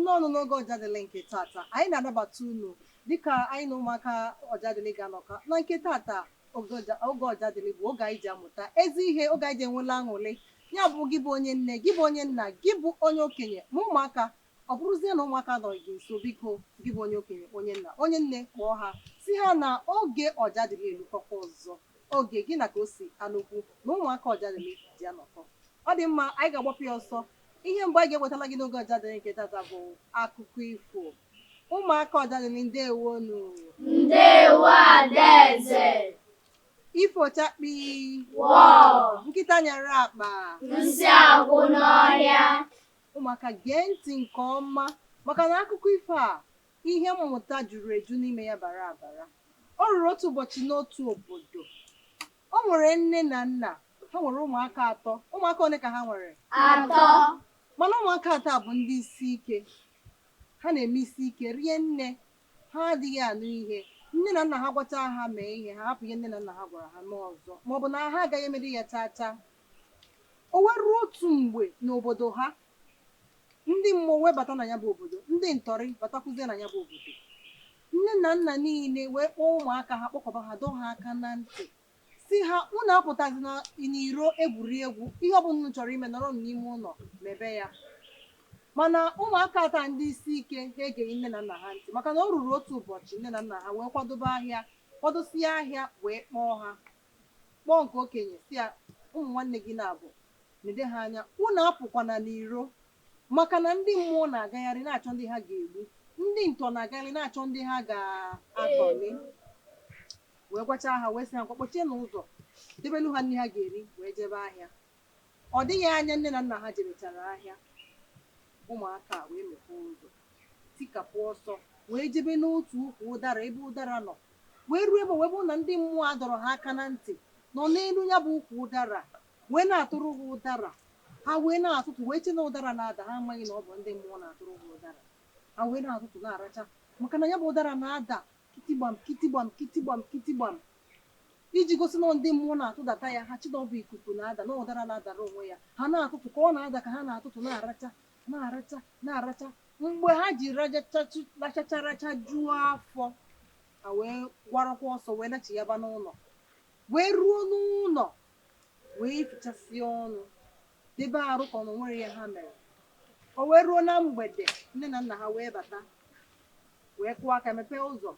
Nnọọ n'oge Ọjadịlị nke tata. Anyị na-anabata unu dịka anyị na ụmụaka Ọjadịlị ga-anọkọ na nke tata. Oge Ọjadịlị bụ oge anyị ji amụta ezi ihe, oge anyị ji enwela aṅụrị. Ya bụ, gị bụ onye nne, gị bụ onye nna, gị bụ onye okenye, ma ụmụaka, ọ bụrụzie na ụmụaka nọ gị nso, biko, gị bụ onye okenye, onye nna, onye nne, kpọọ ha, si ha na oge Ọjadịlị elukọkwa ọzọ, oge gị na ka o si anụkwu na ụmụaka Ọjadịlị ji anọkọ. Ọ dị mma, anyị ga-agbapụ ya ọsọ. Ihe mgbe anyị ga-ewetala gị n'oge Ọjadịlị nke tata bụ akụkọ ifo. Ụmụaka Ọjadịlị, ndewonu. Ndewo, Adaeze. Ifo chakpi. Wọọ. Nkịta nyara akpa. Nsị agwụ n'ọhịa. Ụmụaka, gee ntị nke ọma, maka na akụkọ ifo a, ihe mmụta juru eju n'ime ya, bara abara. O ruru otu ụbọchị n'otu obodo, o nwere nne na nna. Ha nwere ụmụaka atọ. Ụmụaka ole ka ha nwere? Atọ. Mana ụmụaka atọ a bụ ndị isi ike. Ha na-eme isi ike rie nne. Ha adịghị anụ ihe nne na nna ha gwacha ha mee ihe. Ha hapụ ihe nne na nna ha gwara ha mee ọzọ, maọbụ na ha agaghị emedi ya chaa chaa. O wee ruo otu mgbe n'obodo ha, ndị mmụọ wee bata na ya bụ obodo, ndị ntọrị batakwuzie na ya bụ obodo. Nne na nna niile wee kpọọ ụmụaka ha, kpọkọba ha, dọọ ha aka na ntị, si ha unu apụtazina n'iro egwuregwu. Ihe ọbụla unu chọrọ ime, nọrọ n'ime ụlọ mebe ya. Mana ụmụaka taa, ndị isi ike, ha egeghị nne na nna ha ntị, maka na o ruru otu ụbọchị, nne na nna ha wee kwadobe ahịa, kwadosie ahịa, wee kpọọ ha, kpọọ nke okenye, si ya, ụmụ nwanne gị na-abụ nede ha anya, unu apụkwana n'iro, maka na ndị mmụọ na-agagharị na-achọ ndị ha ga-egbu, ndị ntọ na-agagharị na-achọ ndị ha ga-atọli. Wee gwachaa ha, wee sị ha kpọchie n'ụzọ, debelu ha nri ha ga-eri, wee jebe ahịa. Ọ dịghị anya nne na nna ha jebechara ahịa, ụmụaka a wee mepee ụzọ, tikapụ ọsọ, wee jebe n'otu ukwu ụdara, ebe ụdara nọ. Wee ruo ebe, wee bụrụ na ndị mmụọ a dọrọ ha aka na ntị nọ n'elu ya bụ ukwu ụdara, wee na-atụrụ ha ụdara. Ha wee na-atụtụ, wee che na ụdara na-ada. Ha amaghị na ọ bụ ndị mmụọ na-atụrụ ha ụdara. Ha wee na-atụtụ, na-aracha, maka na ya bụ ụdara na-ada kitigbam kitigbam kitigbam kitigbam, iji gosi na ndị mmụọ na-atụdata ya. Ha chi na ọ bụ ikuku na-ada, na ụdara na-adara onwe ya. Ha na-atụtụ, ka ọ na-ada ka ha na-atụtụ, na-aracha, na-aracha, na-aracha. Mgbe ha ji rachacha racha juo afọ, ha wee gwarakwa ọsọ, wee nachiyaba n'ụlọ, wee ruo n'ụlọ, wee fichasịa ọnụ, debe arụ ka ọ na nwere ihe ha mere. O wee ruo na mgbede, nne na nna ha wee bata, wee kụọ aka, mepee ụzọ.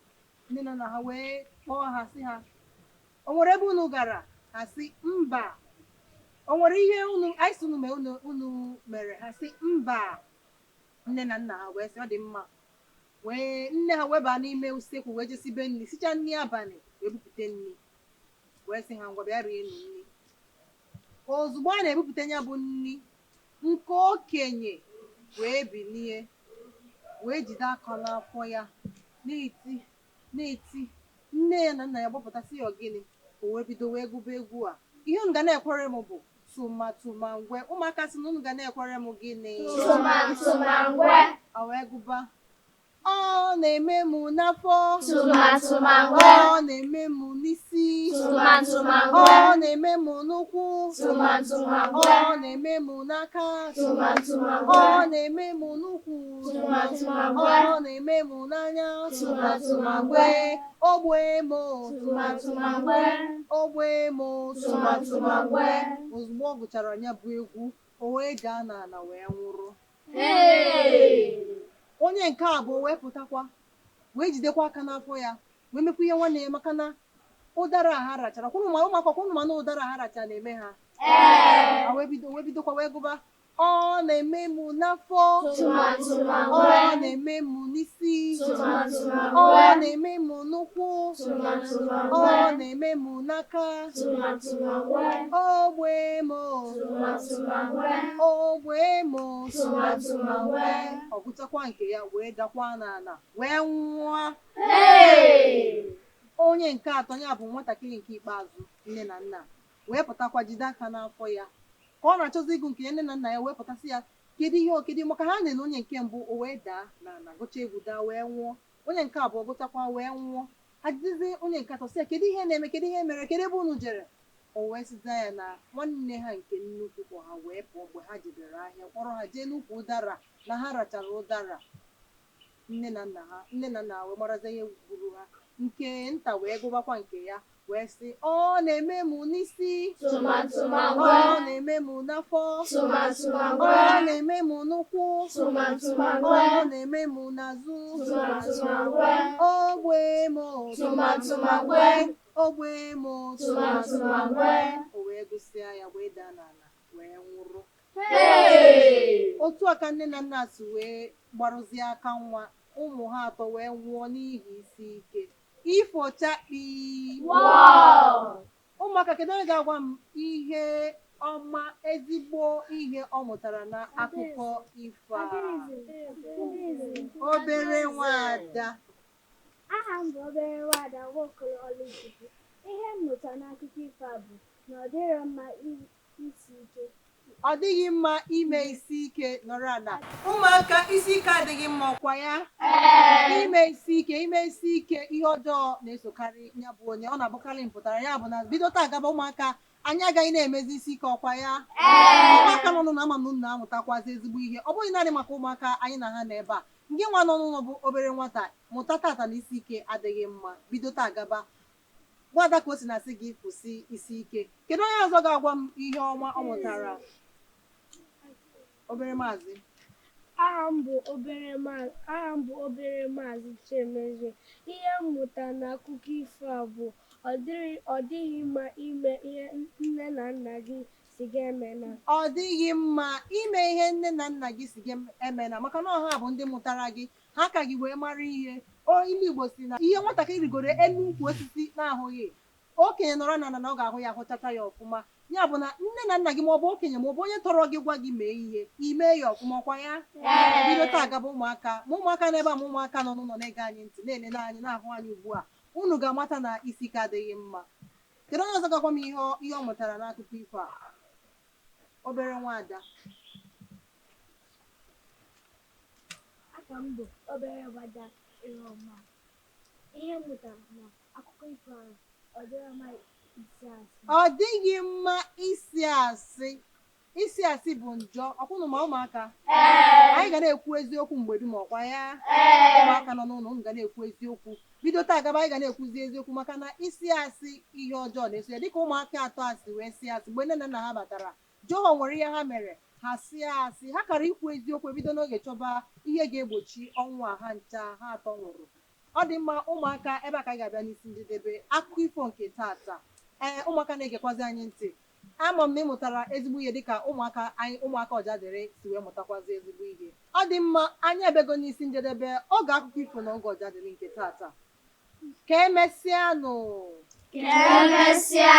Nne na nna ha wee kpọọ ha, sị ha, o nwere ebe unu gara? Ha sị mba. O nwere ihe unu anyị sị unu mee, unu mere? Ha sị mba. Nne na nna ha wee sị ọ dị mma. Wee nne ha wee baa n'ime usekwu, wee jesibe nri, sichaa nri abalị, wee bupute nri, wee sị ha, ngwa, bịa rie nnu nri. Ozugbo a na-ebupụta ya bụ nri, nke okenye wee bilie, wee jide aka n'afọ ya, na-eti, na-eti. Nne ya na nna ya gbapụtasị ya, gịnị? O wee bido wee gụba egwu a. Ihe unu ga na-ekwere m bụ tụmatụma ngwe. Ụmụaka sị na unu ga na-ekwere m gịnị? Tụmatụma ngwe. A wee gụba, ọ na-eme m n'afọ. Tụmatụma ngwe. Ọ na-eme m n'isi. Tụmatụma ngwe. Ọ na-eme m n'ụkwụ. Tụmatụma ngwe. Ọ na-eme m n'aka. Tụmatụma ngwe. Ọ na-eme m n'ụkwụ. Tụmatụma ngwe. Ọ na-eme m n'anya. Tụmatụma ngwe. Ogbe m. Tụmatụma ngwe. Ogbe m. Tụmatụma ngwe. Ozugbo ọ gụchara ya bụ egwu, o wee daa n'ala, wee nwụrụ. Hey! Onye nke abụọ wee pụtakwa, wee jidekwa aka n'afọ ya, wee mekwa ihe nwanne ya, maka na ụdara a ha rachara kwụnụ, ma ụmụaka kwụnụ, ma na ụdara ha rachara na-eme ha. Ee. Ha wee bido, wee bidokwa, wee gụba, ọ na-eme m n'afọ. Tụmatụma Ọ ngwe. na-eme m n'isi. Tụmatụma Ọ ngwe. na-eme m n'ụkwụ. Tụmatụma Ọ ngwe. na-eme m n'aka. Tụmatụma ngwe. Ogbe m. Tụmatụma ngwe. Ogbe m. Tụmatụma ngwe. Ọ gụchakwa nke ya, wee dakwa n'ala, wee nwụọ. Hey! Onye nke atọ ya bụ nwatakịrị nke ikpeazụ, nne na nna wee pụtakwa, jide aka n'afọ ya ka ọ na-achọzi ịgụ nke ya. Nne na nna ya wee pụtasị ya, kedu ihe kedu, maka ha na-ele onye nke mbụ, o wee daa n'ala, gụchaa egwu, daa, wee nwụọ. Onye nke abụọ gụchakwa, wee nwụọ. Ha jidezie onye nke atọ, sị ya, kedu ihe na-eme? Kedu ihe mere? Kedu ebe unu jere? O wee sịza ya na nwanne ha nke nnukwu kpọ ha wee pụọ mgbe ha jebere ahịa, kpọrọ ha jee n'ukwu ụdara na ha rachara ụdara. Nne na nna ha nne na nna ha wee marazie ihe gburu ha. Nke nta wee gụbakwa nke ya wee sị, ọ na-eme m n'isi, Tụmatụmagwe. ọ na-eme m n'afọ, Tụmatụmagwe. ọ na-eme m n'ụkwụ, Tụmatụmagwe. ọ na-eme m n'azụ, Tụmatụmagwe. ogbe m, Tụmatụmagwe. ogbe m, Tụmatụmagwe. O wee gụsịa ya wee daa n'ala wee nwụrụ. Hey! Otu a ka nne na nna si wee gbarụzie aka nwa, ụmụ ha atọ wee nwụọ n'ihi isi ike. Ifo chakpi. Wow! Ụmụaka, kedu onye ga-agwa m ihe ọma, ezigbo ihe ọ mụtara na akụkọ ifo a? Obere nwada. Aha m bụ obere nwada Nwokolo Oluchukwu. Ihe m mụtara n'akụkọ ifo a bụ na ọ dịrọ mma isi ike. Ọ dịghị mma ime isi ike. Nọrọ ala. Ụmụaka, isi ike adịghị mma, ọkwa ya? Ime isi ike, ime isi ike, ihe ọjọọ na-esokarị ya bụ onye ọ na-abụkarị mpụtara ya bụ na bido taa gaba, ụmụaka, anyị agaghị na-emezi isi ike, ọkwa ya? Ụmụaka nọ n'ụlọ, ama m na unu na-amụtakwazi ezigbo ihe. Ọ bụghị naanị maka ụmụaka anyị na ha nọ ebe a. Ngị nwa nọ n'ụlọ bụ obere nwata, mụta tata na isi ike adịghị mma. Bido taa gaba, nwada ka o si na-asị gị kwụsị isi ike. Kedu onye ọzọ ga-agwa m ihe ọma ọ mụtara? Obere maazị. Aha m bụ obere maazị Chimezie. Ihe m mụtara n'akụkọ ifo a bụ ọ dịghị mma ime ihe nne na nna gị si gị emena. Ọ dịghị mma ime ihe nne na nna gị si gị emena, maka na ọha bụ ndị mụtara gị, ha ka gị wee mara ihe. O ilu Igbo si na ihe nwatakịrị rigoro elu ukwu osisi na-ahụghị, okenye nọrọ na na ọ ga-ahụ ya, ahụchacha ya ọfụma. Ya bụ na nne na nna gị maọbụ okenye maọbụ onye tọrọ gị gwa gị mee ihe, ime ya ọfụma, ọkwa ya? Bido taa gaba, ụmụaka, ma ụmụaka n'ebe a, ma ụmụaka nọ n'ụlọ na-ege anyị ntị, na-elele anyị, na-ahụ anyị ugbu a, unu ga-amata na isi ike adịghị mma. Kedu onye ọzọ ga-agwa m ihe ọ mụtara n'akụkọ ifo a? Obere nwada. Aha m bụ obere nwada Iroma. Ihe m mụtara na akụkọ ifo ahụ, ọ dịrọ mma isi asị. Ọ dịghị mma isi asị. Isi asị bụ njọ, ọkwụnụ ma ụmụaka anyị ga na-ekwu eziokwu mgbe dum, ọkwa ya? Ụmụaka nọ n'ụlọ, unu ga na-ekwu eziokwu. Bido taa gaba, anyị ga na-ekwuzi eziokwu, maka na isi asị, ihe ọjọọ na-eso ya, dịka ụmụaka atọ asị wee si asị mgbe nne na nna ha batara jụọ ha nwere ihe ha mere, ha sie asị. Ha kara ikwu eziokwu ebido n'oge chọba ihe ga-egbochi ọnwụ a ha ncha ha atọ nwụrụ. Ọ dị mma, ụmụaka, ebe a ka anyị ga-abịa n'isi njedebe akụkọ ifo nke tata. Ee, ụmụaka na-egekwazi anyị ntị, ama m na ị mụtara ezigbo ihe dịka ụmụaka anyị, ụmụaka Ọjadịrị, si wee mụtakwazi ezigbo ihe. Ọ dị mma, anyị abịago n'isi njedebe oge akụkọ ifo na oge Ọjadịrị nke tata. Ka emesịanụ. Ka emesịa.